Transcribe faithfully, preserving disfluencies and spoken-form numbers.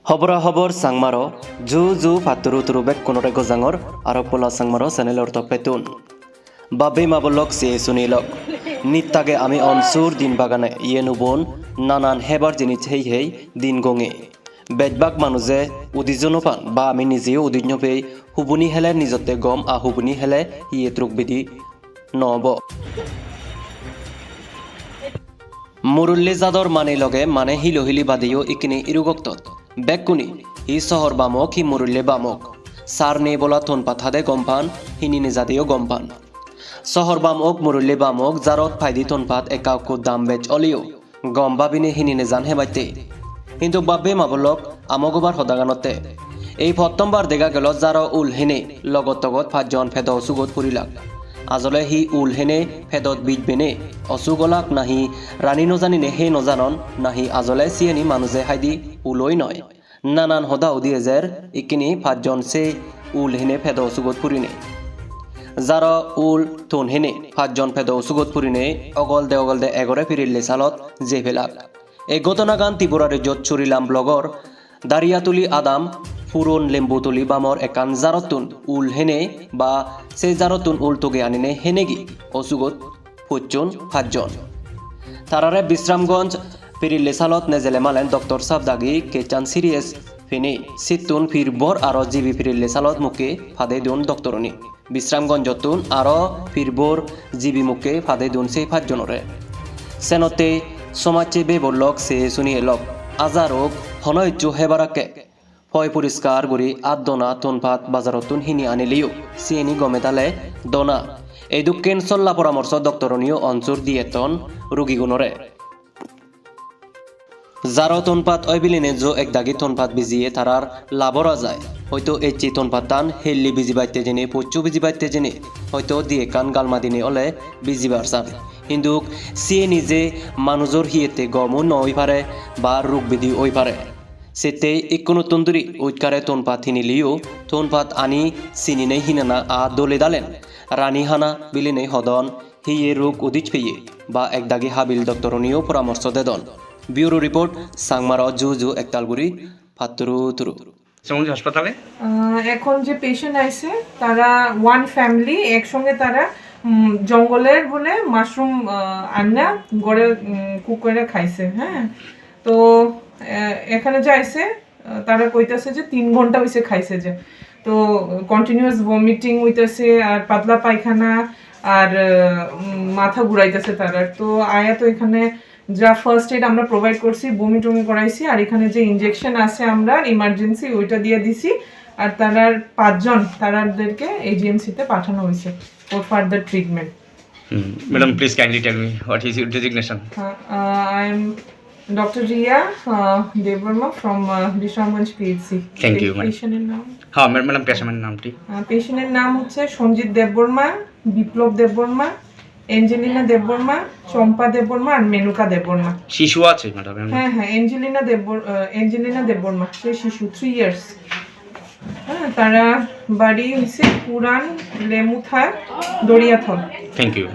Hobora hobor Sangmaro, ju ju patturu turu bekkunore gojangor, aro pola Sangmaro channel-or toppettun. Babbe ma bolok se suni lok. Nittage ami onsur din bagane iyen ubon nanan hebar jinis hei hei din gonge. Bejbak manuje udis no pan ba ami nijeyo udis no pei hubuni hele nijotte gom a hubuni hele iye truk bidi no obo. Murulli jador mani loge mane hilo hili badeyo ikkini irugoktot. Bekkuni hi sohor bamok hi murulle bamok. Sar nei bola tonpat hade gom pan, hini nejadeyo gom pan. Sohor bamok murulle bamok jarot paidi tonpat ekka ukko dam bej oleyo gom babine hini nejan hebatte. Hintu babbe ma bolok amok obar hodaganotte. Ei pottombar dega gelo jaro ul hene logot togot pajjon pedo osugot purilak. Ajole hi ul hene pedot bij bene osug olak nahi rani no janine he no janon nahi ajole siyeni manuje haidi uloi noi. Nanan hoda hudi ejer ikkini pajjon se ul hene pedo osugot purine. Jaro ul ton hene pajjon pedo osugot purine ogolde ogolde egore pirille salot jei pelak. Ei ghotonagan Tripura rejjot Churilam blogor Dariyatuli adam puron Lembutuli bamor ekkan jarottun ul hene ba se jarottun ul toge anine henegi osugot pocchon pajjon. Tarare Bisramganj pirille salot nejele malen doctor sab dagi kechan serious pini sittun pirbor aro jibi pirille salot mukke pade dun doctoruni. Bisramganjottun aro pirbor jibi mukke pade dun sei pajjonore. Senotte somajje bebolok se suni elok. Ajarok hono hissu hebarakke. Poi poriskar guri at dona tonpat bajarottun hini aniliyo. Siyeni gome dale dona. Ei dokken solla poramorso doctoruniyo onsur diyetton rugigunore. Jaro tonpat oi biline jo ekdagi tonpat bijiye tarar labor ajai. Hoito ecche tonpattan helli bijibatte jene, pocchu bijibatte jene, hoito di ekkan galmadine ole bijibar san. Hintu siyeni je manujor hiyette gomo no oi pare ba rug bidi oi pare. Sette ikkunottun duri ujkare tonpat hiniliyo, tonpat ani sinine hinana a dole dalen. Rani hana biline hodon, hiye rug udis peye, ba ekdagi habil doctoruniyo poramorso dedon. Bureau report, Sangmaro ju ju ektal guri patturu turu. সঙ্গে হাসপাতালে আহ, এখন যে পেশেন্ট আইছে, তারা one family, একসঙ্গে তারা উম, জঙ্গলের বলে মাশরুম আহ, আন্না ঘরে কুক করে খাইছে। হ্যাঁ, তো আহ, এখানে যে আইছে, আহ, তারা কইতাছে যে তিন ঘন্টা হইছে খাইছে যে। তো কন্টিনিউয়াস ভমিটিং হইতাছে আর পাতলা পায়খানা আর আহ, উম, মাথা ঘুরাইতেছে তারা। তো আয়া তো এখানে যা ফার্স্ট এড আমরা প্রোভাইড করছি, বমি টমি করাইছি, আর এখানে যে ইনজেকশন আছে আমরা ইমার্জেন্সি ওইটা দিয়ে দিছি। আর তারার পাঁচজন, তারাদেরকে এজিএমসি তে পাঠানো হয়েছে for further treatment. Hmm. Madam, please kindly tell me what is your designation? Uh, uh, I am Doctor Ria uh, Debbarma from uh, Bishramganj PHC. Thank you, madam. পেশেন্টের নাম? হ্যাঁ, ম্যাডাম, পেশেন্টের নামটি? আহ, পেশেন্টের নাম হচ্ছে সঞ্জিত দেববর্মা, বিপ্লব দেববর্মা, অ্যাঞ্জেলিনা দেববর্মা, চম্পা দেববর্মা আর মেনুকা দেববর্মা। শিশু আছে, ম্যাডাম, এমনি? হ্যাঁ, হ্যাঁ, অ্যাঞ্জেলিনা দেববর-, আহ, অ্যাঞ্জেলিনা দেববর্মা, সে শিশু, থ্রি ইয়ার্স। হ্যাঁ, তারা বাড়ি হইছে পুরান লেমুথা, দরিয়াথল। Thank you.